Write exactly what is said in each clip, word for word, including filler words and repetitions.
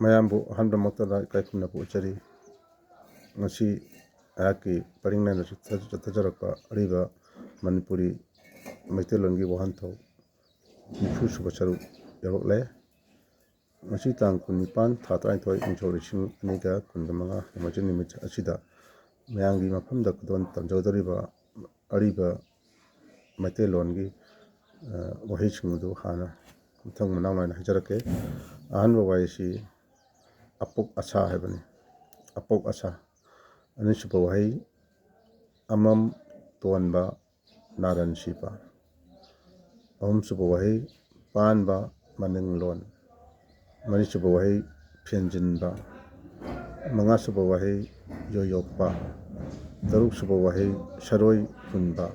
ꯃꯌꯥꯝꯕꯨ ꯑꯍꯥꯟꯕꯃꯛꯇꯗ ꯏꯀꯥꯏ ꯈꯨꯝꯅꯕ ꯎꯠꯆꯔꯤ꯫ ꯉꯁꯤ ꯑꯩꯍꯥꯛꯀꯤ ꯄꯔꯤꯡ ꯅꯥꯏꯅ ꯆꯠꯊ-, ꯆꯠꯊꯖꯔꯛꯄ ꯑꯔꯤꯕ ꯃꯅꯤꯄꯨꯔꯤ ꯃꯩꯇꯩꯂꯣꯟꯒꯤ ꯋꯥꯍꯟꯊꯣꯛ ꯅꯤꯐꯨ ꯁꯨꯕ ꯁꯔꯨꯛ ꯌꯧꯔꯛꯂꯦ꯫ ꯉꯁꯤ ꯇꯥꯡ ꯀꯨꯟꯅꯤꯄꯥꯟ, ꯊꯥ ꯇꯔꯥꯅꯤꯊꯣꯏ, ꯏꯪ ꯁꯣꯛ ꯂꯤꯁꯤꯡ ꯑꯅꯤꯒ ꯀꯨꯟꯒ ꯃꯉꯥ, ꯅꯣꯡꯃꯥꯏꯖꯤꯡ ꯅꯨꯃꯤꯠ ꯑꯁꯤꯗ ꯃꯌꯥꯝꯒꯤ ꯃꯐꯝꯗ ꯈꯨꯗꯣꯜ ꯇꯝꯖꯒꯗꯧꯔꯤꯕ ꯑꯔꯤꯕ ꯃꯩꯇꯩꯂꯣꯟꯒꯤ, ꯑ, ꯋꯥꯍꯩꯁꯤꯡ ꯑꯗꯨ ꯍꯥꯟꯅ ꯃꯊꯪ ꯃꯅꯥꯎ ꯅꯥꯏꯅ ꯍꯥꯏꯖꯔꯛꯀꯦ꯫ ꯑꯍꯥꯟꯕ ꯋꯥꯍꯩꯁꯤ ꯑꯄꯣꯛ ꯑꯁꯥ ꯍꯥꯏꯕꯅꯤ꯫ ꯑꯄꯣꯛ ꯑꯁꯥ꯫ ꯑꯅꯤꯁꯨꯕ ꯋꯥꯍꯩ ꯑꯃꯝ ꯇꯣꯟꯕ ꯅꯥꯔꯟ ꯁꯤꯕ꯫ ꯑꯍꯨꯝꯁꯨꯕ ꯋꯥꯍꯩ ꯄꯥꯟꯕ ꯃꯅꯤꯡꯂꯣꯟ꯫ ꯃꯔꯤꯁꯨꯕ ꯋꯥꯍꯩ ꯐꯦꯟꯖꯤꯟꯕ꯫ ꯃꯉꯥꯁꯨꯕ ꯋꯥꯍꯩ ꯌꯣꯌꯣꯛꯄ꯫ ꯇꯔꯨꯛꯁꯨꯕ ꯋꯥꯍꯩ ꯁꯔꯣꯏ ꯍꯨꯟꯕ,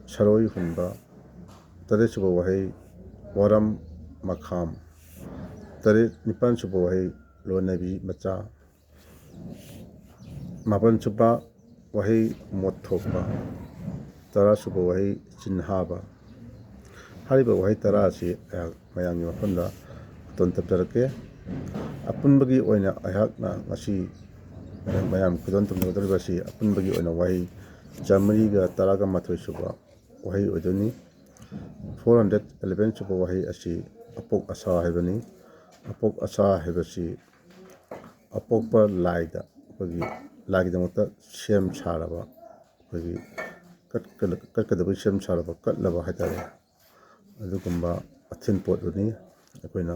ꯁꯔꯣꯏ ꯍꯨꯟꯕ꯫ ꯇꯔꯦꯠꯁꯨꯕ ꯋꯥꯍꯩ ꯋꯥꯔꯝ ꯃꯈꯥꯝ꯫ ꯇꯔꯦꯠ, ꯅꯤꯄꯥꯟꯁꯨꯕ ꯋꯥꯍꯩ ꯂꯣꯟꯅꯕꯤ ꯃꯆꯥ꯫ ꯃꯥꯄꯟꯁꯨꯕ ꯋꯥꯍꯩ ꯃꯣꯠ ꯊꯣꯛꯄ꯫ ꯇꯔꯥꯁꯨꯕ ꯋꯥꯍꯩ ꯆꯤꯟꯍꯥꯕ꯫ ꯍꯥꯏꯔꯤꯕ ꯋꯥꯍꯩ ꯇꯔꯥ ꯑꯁꯤ ꯑꯩꯍꯥꯛ ꯃꯌꯥꯝꯒꯤ ꯃꯐꯝꯗ ꯈꯨꯗꯣꯜ ꯇꯝꯖꯔꯛꯀꯦ꯫ ꯑꯄꯨꯟꯕꯒꯤ ꯑꯣꯏꯅ ꯑꯩꯍꯥꯛꯅ ꯉꯁꯤ ꯃꯌꯥꯝ ꯈꯨꯗꯣꯜ ꯇꯝꯖꯒꯗꯧꯔꯤꯕ ꯑꯁꯤ ꯑꯄꯨꯟꯕꯒꯤ ꯑꯣꯏꯅ ꯋꯥꯍꯩ ꯆꯥꯃꯔꯤꯒ ꯇꯔꯥꯒ ꯃꯥꯊꯣꯏ ꯁꯨꯕ ꯋꯥꯍꯩ ꯑꯣꯏꯗꯣꯏꯅꯤ꯫ Four hundred eleven ꯁꯨꯕ ꯋꯥꯍꯩ ꯑꯁꯤ ꯑꯄꯣꯛ ꯑꯁꯥ ꯍꯥꯏꯕꯅꯤ꯫ ꯑꯄꯣꯛ ꯑꯁꯥ ꯍꯥꯏꯕꯁꯤ ꯑꯄꯣꯛꯄ ꯂꯥꯏꯗ, ꯑꯩꯈꯣꯏꯒꯤ ꯂꯥꯏꯒꯤꯗꯃꯛꯇ ꯁꯦꯝ ꯁꯥꯔꯕ, ꯑꯩꯈꯣꯏꯒꯤ ꯀꯠꯀꯗ-, ꯀꯠꯀꯗꯕꯒꯤ ꯁꯦꯝ ꯁꯥꯔꯕ, ꯀꯠꯂꯕ ꯍꯥꯏꯇꯥꯔꯦ, ꯑꯗꯨꯒꯨꯝꯕ ꯑꯊꯤꯟ ꯄꯣꯠ ꯑꯗꯨꯅꯤ꯫ ꯑꯩꯈꯣꯏꯅ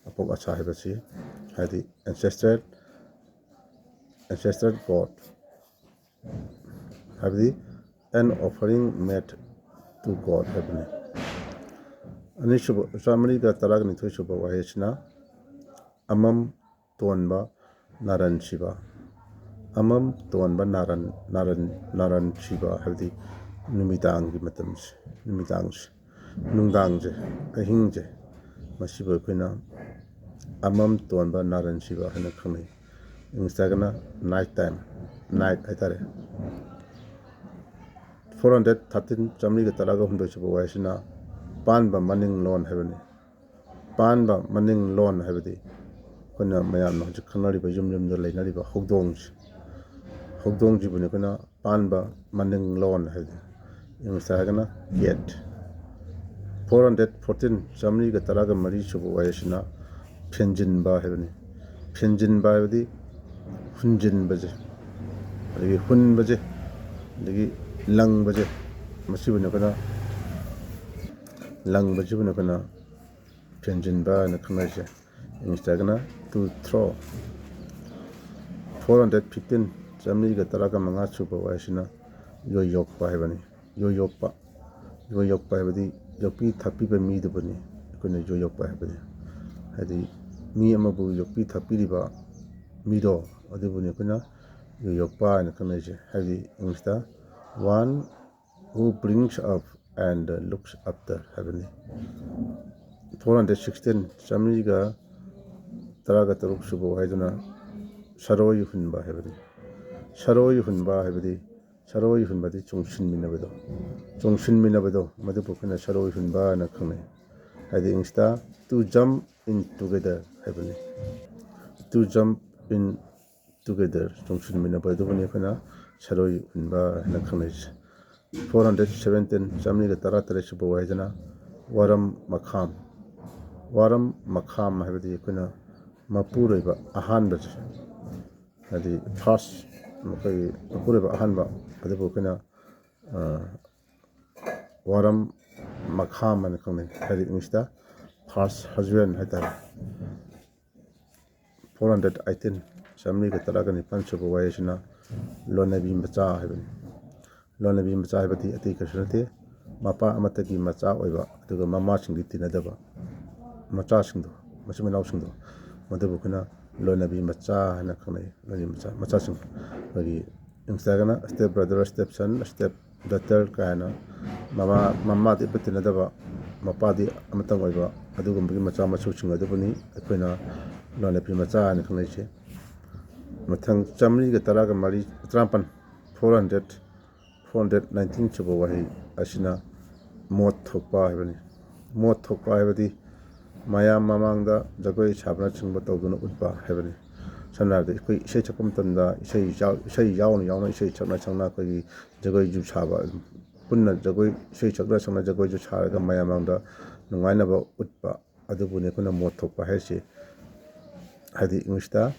ꯑꯄꯣꯛ ꯑꯁꯥ ꯍꯥꯏꯕꯁꯤ, ꯍꯥꯏꯗꯤ ancestor, ancestor god ꯍꯥꯏꯕꯗꯤ an offering made to God ꯍꯥꯏꯕꯅꯤ꯫ ꯑꯅꯤꯁꯨꯕ, ꯆꯥꯃꯔꯤꯒ ꯇꯔꯥꯅꯤꯊꯣꯏ ꯁꯨꯕ ꯋꯥꯍꯩ ꯑꯁꯤꯅ ꯑꯃꯝ ꯇꯣꯟꯕ ꯅꯥꯔꯟ ꯁꯤꯕ꯫ ꯑꯃꯝ ꯇꯣꯟꯕ ꯅꯥꯔꯟ, ꯅꯥꯔꯟ, ꯅꯥꯔꯟ ꯁꯤꯕ ꯍꯥꯏꯕꯗꯤ ꯅꯨꯃꯤꯗꯥꯡꯒꯤ ꯃꯇꯝꯁꯦ, ꯅꯨꯃꯤꯗꯥꯡꯁꯦ, ꯅꯨꯡꯗꯥꯡꯁꯦ, ꯑꯍꯤꯡꯁꯦ, ꯃꯁꯤꯕꯨ ꯑꯩꯈꯣꯏꯅ ꯑꯃꯝ ꯇꯣꯟꯕ ꯅꯥꯔꯟ ꯁꯤꯕ ꯍꯥꯏꯅ ꯈꯪꯅꯩ꯫ ꯏꯪꯂꯤꯁꯇ ꯍꯥꯏꯔꯒꯅ night time, night ꯍꯥꯏꯇꯥꯔꯦ꯫ Four hundred thirteen, ꯆꯥꯃꯔꯤꯒ ꯇꯔꯥꯒ ꯍꯨꯝꯗꯣꯏ ꯁꯨꯕ ꯋꯥꯍꯩꯁꯤꯅ ꯄꯥꯟꯕ ꯃꯅꯤꯡ ꯂꯣꯟ ꯍꯥꯏꯕꯅꯤ꯫ ꯄꯥꯟꯕ ꯃꯅꯤꯡ ꯂꯣꯟ ꯍꯥꯏꯕꯗꯤ ꯑꯩꯈꯣꯏꯅ ꯃꯌꯥꯝꯅ ꯍꯧꯖꯤꯛ ꯈꯪꯅꯔꯤꯕ ꯌꯨꯝ ꯌꯨꯝꯗ ꯂꯩꯅꯔꯤꯕ ꯍꯧꯗꯣꯡꯁꯦ, ꯍꯧꯗꯣꯡꯁꯤꯕꯨꯅꯤ ꯑꯩꯈꯣꯏꯅ ꯄꯥꯟꯕ ꯃꯅꯤꯡꯂꯣꯟ ꯍꯥꯏꯗꯤ, ꯏꯪꯂꯤꯁꯇ ꯍꯥꯏꯔꯒꯅ cat꯫ Four hundred fourteen, ꯆꯥꯃꯔꯤꯒ ꯇꯔꯥꯒ ꯃꯔꯤ ꯁꯨꯕ ꯋꯥꯍꯩꯁꯤꯅ ꯐꯦꯟꯖꯤꯟꯕ ꯍꯥꯏꯕꯅꯤ꯫ ꯐꯦꯟꯖꯤꯟꯕ ꯍꯥꯏꯕꯗꯤ ꯍꯨꯟꯖꯤꯟꯕꯁꯦ, ꯑꯗꯒꯤ ꯍꯨꯟꯕꯁꯦ, ꯑꯗꯒꯤ ꯂꯪꯕꯁꯦ, ꯃꯁꯤꯕꯨꯅꯤ ꯑꯩꯈꯣꯏꯅ, ꯂꯪꯕꯁꯤꯕꯨꯅꯤ ꯑꯩꯈꯣꯏꯅ ꯐꯦꯟꯖꯤꯟꯕ ꯍꯥꯏꯅ ꯈꯪꯅꯔꯤꯁꯦ꯫ ꯏꯪꯂꯤꯁꯇ ꯍꯥꯏꯔꯒꯅ to throw꯫ Four hundred fifteen, ꯆꯥꯃꯔꯤꯒ ꯇꯔꯥꯒ ꯃꯉꯥ ꯁꯨꯕ ꯋꯥꯍꯩꯁꯤꯅ ꯌꯣ ꯌꯣꯛꯄ ꯍꯥꯏꯕꯅꯤ꯫ ꯌꯣ ꯌꯣꯛꯄ, ꯌꯣ ꯌꯣꯛꯄ ꯍꯥꯏꯕꯗꯤ ꯌꯣꯛꯄꯤ ꯊꯥꯛꯄꯤꯕ ꯃꯤꯗꯨꯕꯨꯅꯤ ꯑꯩꯈꯣꯏꯅ ꯌꯣ ꯌꯣꯛꯄ ꯍꯥꯏꯕꯗꯤ꯫ ꯍꯥꯏꯗꯤ ꯃꯤ ꯑꯃꯕꯨ ꯌꯣꯛꯄꯤ ꯊꯥꯛꯄꯤꯔꯤꯕ ꯃꯤꯗꯣ, ꯑꯗꯨꯕꯨꯅꯤ ꯑꯩꯈꯣꯏꯅ ꯌꯣ ꯌꯣꯛꯄ ꯍꯥꯏꯅ ꯈꯪꯅꯔꯤꯁꯦ꯫ ꯍꯥꯏꯕꯗꯤ ꯏꯪꯂꯤꯁꯇ, one who brings up and looks after ꯍꯥꯏꯕꯅꯤ꯫ Four hundred sixteen, ꯆꯥꯃꯔꯤꯒ ꯇꯔꯥꯒ ꯇꯔꯨꯛ ꯁꯨꯕ ꯋꯥꯍꯩꯗꯨꯅ ꯁꯔꯣꯏ ꯍꯨꯟꯕ ꯍꯥꯏꯕꯅꯤ꯫ ꯁꯔꯣꯏ ꯍꯨꯟꯕ ꯍꯥꯏꯕꯗꯤ, ꯁꯔꯣꯏ ꯍꯨꯟꯕꯗꯤ ꯆꯣꯡꯁꯤꯟꯃꯤꯟꯅꯕꯗꯣ, ꯆꯣꯡꯁꯤꯟꯃꯤꯟꯅꯕꯗꯣ, ꯃꯗꯨꯕꯨ ꯑꯩꯈꯣꯏꯅ ꯁꯔꯣꯏ ꯍꯨꯟꯕ ꯍꯥꯏꯅ ꯈꯪꯅꯩ꯫ ꯍꯥꯏꯗꯤ ꯏꯪꯂꯤꯁꯇ to jump in together ꯍꯥꯏꯕꯅꯤ꯫ To jump in together, ꯆꯣꯡꯁꯤꯟꯃꯤꯟꯅꯕ ꯑꯗꯨꯕꯨꯅꯤ ꯑꯩꯈꯣꯏꯅ ꯁꯔꯣꯏ ꯍꯨꯟꯕ ꯍꯥꯏꯅ ꯈꯪꯅꯩꯁꯦ꯫ Four hundred seventeen, ꯆꯥꯃꯔꯤꯒ ꯇꯔꯥ ꯇꯔꯦꯠ ꯁꯨꯕ ꯋꯥꯍꯩꯗꯅ ꯋꯥꯔꯝ ꯃꯈꯥꯝ꯫ ꯋꯥꯔꯝ ꯃꯈꯥꯝ ꯍꯥꯏꯕꯗꯤ ꯑꯩꯈꯣꯏꯅ ꯃꯄꯨꯔꯣꯏꯕ ꯑꯍꯥꯟꯕꯁꯦ, ꯍꯥꯏꯗꯤ first, ꯑꯩꯈꯣꯏꯒꯤ ꯃꯄꯨꯔꯣꯏꯕ ꯑꯍꯥꯟꯕ ꯑꯗꯨꯕꯨ ꯑꯩꯈꯣꯏꯅ, ꯑ, ꯋꯥꯔꯝ ꯃꯈꯥꯝ ꯍꯥꯏꯅ ꯈꯪꯅꯩ꯫ ꯍꯥꯏꯗꯤ ꯏꯪꯂꯤꯁꯇ first husband ꯍꯥꯏꯇꯥꯔꯦ꯫ Four hundred eighteen, ꯆꯥꯃꯔꯤꯒ ꯇꯔꯥꯒ ꯅꯤꯄꯥꯟ ꯁꯨꯕ ꯋꯥꯍꯩꯁꯤꯅ ꯂꯣꯟꯅꯕꯤ ꯃꯆꯥ ꯍꯥꯏꯕꯅꯤ꯫ ꯂꯣꯟꯅꯕꯤ ꯃꯆꯥ ꯍꯥꯏꯕꯗꯤ ꯑꯇꯩ ꯀꯩꯁꯨ ꯅꯠꯇꯦ, ꯃꯄꯥ ꯑꯃꯠꯇꯒꯤ ꯃꯆꯥ ꯑꯣꯏꯕ ꯑꯗꯨꯒ ꯃꯃꯥꯁꯤꯡꯗꯤ ꯇꯤꯟꯅꯗꯕ ꯃꯆꯥꯁꯤꯡꯗꯣ, ꯃꯆꯤꯟ ꯃꯅꯥꯎꯁꯤꯡꯗꯣ, ꯃꯗꯨꯕꯨ ꯑꯩꯈꯣꯏꯅ ꯂꯣꯟꯅꯕꯤ ꯃꯆꯥ ꯍꯥꯏꯅ ꯈꯪꯅꯩ꯫ ꯂꯣꯟꯅꯕꯤ ꯃꯆꯥ, ꯃꯆꯥꯁꯤꯡ ꯑꯩꯈꯣꯏꯒꯤ ꯏꯪꯂꯤꯁꯇ ꯍꯥꯏꯔꯒꯅ step brother, step son, step daughter ꯀꯥꯏꯅ, ꯃꯃꯥ, ꯃꯃꯥꯗꯤ ꯑꯝꯇ ꯇꯤꯟꯅꯗꯕ, ꯃꯄꯥꯗꯤ ꯑꯃꯇꯪ ꯑꯣꯏꯕ, ꯑꯗꯨꯒꯨꯝꯕꯒꯤ ꯃꯆꯥ ꯃꯁꯨꯁꯤꯡ ꯑꯗꯨꯕꯨꯅꯤ ꯑꯩꯈꯣꯏꯅ ꯂꯣꯟꯅꯕꯤ ꯃꯆꯥ ꯍꯥꯏꯅ ꯈꯪꯅꯩꯁꯦ꯫ ꯃꯊꯪ ꯆꯥꯃꯔꯤꯒ ꯇꯔꯥꯒ ꯃꯔꯤ, ꯇꯔꯥꯃꯥꯄꯟ, four hundred, four hundred nineteen ꯁꯨꯕ ꯋꯥꯍꯩ ꯑꯁꯤꯅ ꯃꯣꯠ ꯊꯣꯛꯄ ꯍꯥꯏꯕꯅꯤ꯫ ꯃꯣꯠ ꯊꯣꯛꯄ ꯍꯥꯏꯕꯗꯤ ꯃꯌꯥꯝ ꯃꯃꯥꯡꯗ ꯖꯒꯣꯏ ꯁꯥꯕꯅꯆꯤꯡꯕ ꯇꯧꯗꯨꯅ ꯎꯠꯄ ꯍꯥꯏꯕꯅꯤ꯫ ꯁꯝꯅ ꯍꯥꯏꯔꯕꯗ, ꯑꯩꯈꯣꯏ ꯏꯁꯩ ꯁꯛꯄ ꯃꯇꯝꯗ ꯏꯁꯩ ꯌꯥꯎ-, ꯏꯁꯩ ꯌꯥꯎꯅ ꯌꯥꯎꯅ, ꯏꯁꯩ ꯁꯛꯅ ꯁꯛꯅ ꯑꯩꯈꯣꯏꯒꯤ ꯖꯒꯣꯏꯁꯨ ꯁꯥꯕ, ꯄꯨꯟꯅ ꯖꯒꯣꯏ, ꯏꯁꯩ ꯁꯛꯅ ꯁꯛꯅ ꯖꯒꯣꯏꯁꯨ ꯁꯥꯔꯒ ꯃꯌꯥꯝ ꯃꯃꯥꯡꯗ ꯅꯨꯡꯉꯥꯏꯅꯕ ꯎꯠꯄ, ꯑꯗꯨꯕꯨꯅꯤ ꯑꯩꯈꯣꯏꯅ ꯃꯣꯠ ꯊꯣꯛꯄ ꯍꯥꯏꯔꯤꯁꯤ꯫ ꯍꯥꯏꯗꯤ, English ꯇ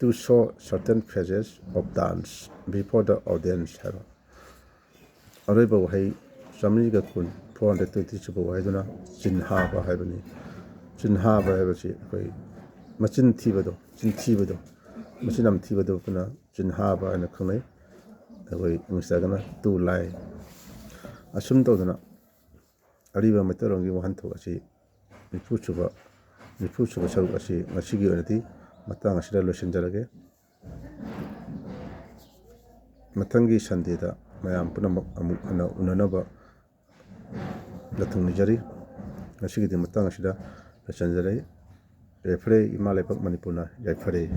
"To show certain phases of dance before the audience" ꯍꯥꯏꯕ꯫ ꯑꯔꯣꯏꯕ ꯋꯥꯍꯩ ꯆꯥꯃꯔꯤꯒ ꯀꯨꯟ, four hundred twenty ꯁꯨꯕ ꯋꯥꯍꯩꯗꯨꯅ ꯆꯤꯟꯍꯥꯕ ꯍꯥꯏꯕꯅꯤ꯫ ꯆꯤꯟꯍꯥꯕ ꯍꯥꯏꯕꯁꯤ ꯑꯩꯈꯣꯏ ꯃꯆꯤꯟ ꯊꯤꯕꯗꯣ, ꯆꯤꯟ ꯊꯤꯕꯗꯣ, ꯃꯆꯤꯟ ꯌꯥꯝ ꯊꯤꯕꯗꯣ ꯑꯩꯈꯣꯏꯅ ꯆꯤꯟꯍꯥꯕ ꯍꯥꯏꯅ ꯈꯪꯅꯩ꯫ ꯑꯩꯈꯣꯏ English ꯇꯒꯅ "to lie". ꯑꯁꯨꯝ ꯇꯧꯗꯅ ꯑꯔꯤꯕ ꯃꯩꯇꯩꯂꯣꯟꯒꯤ ꯋꯥꯍꯟꯊꯣꯛ ꯑꯁꯤ ꯅꯤꯐꯨ ꯁꯨꯕ, ꯅꯤꯐꯨ ꯁꯨꯕ ꯁꯔꯨꯛ ꯑꯁꯤ ꯉꯁꯤꯒꯤ ꯑꯣꯏꯅꯗꯤ ꯃꯇꯥꯡ ꯑꯁꯤꯗ ꯂꯣꯏꯁꯤꯟꯖꯔꯒꯦ꯫ ꯃꯊꯪꯒꯤ Sunday ꯗ ꯃꯌꯥꯝ ꯄꯨꯝꯅꯃꯛ ꯑꯃꯨꯛ ꯍꯟꯅ ꯎꯅꯅꯕ ꯅꯊꯨꯡ ꯅꯤꯖꯔꯤ꯫ ꯉꯁꯤꯒꯤꯗꯤ ꯃꯇꯥꯡ ꯑꯁꯤꯗ ꯂꯣꯏꯁꯤꯟꯖꯔꯦ꯫ ꯌꯥꯏꯐꯔꯦ, ꯏꯃꯥ ꯂꯩꯕꯥꯛ ꯃꯅꯤꯄꯨꯔꯅ ꯌꯥꯏꯐꯔꯦ꯫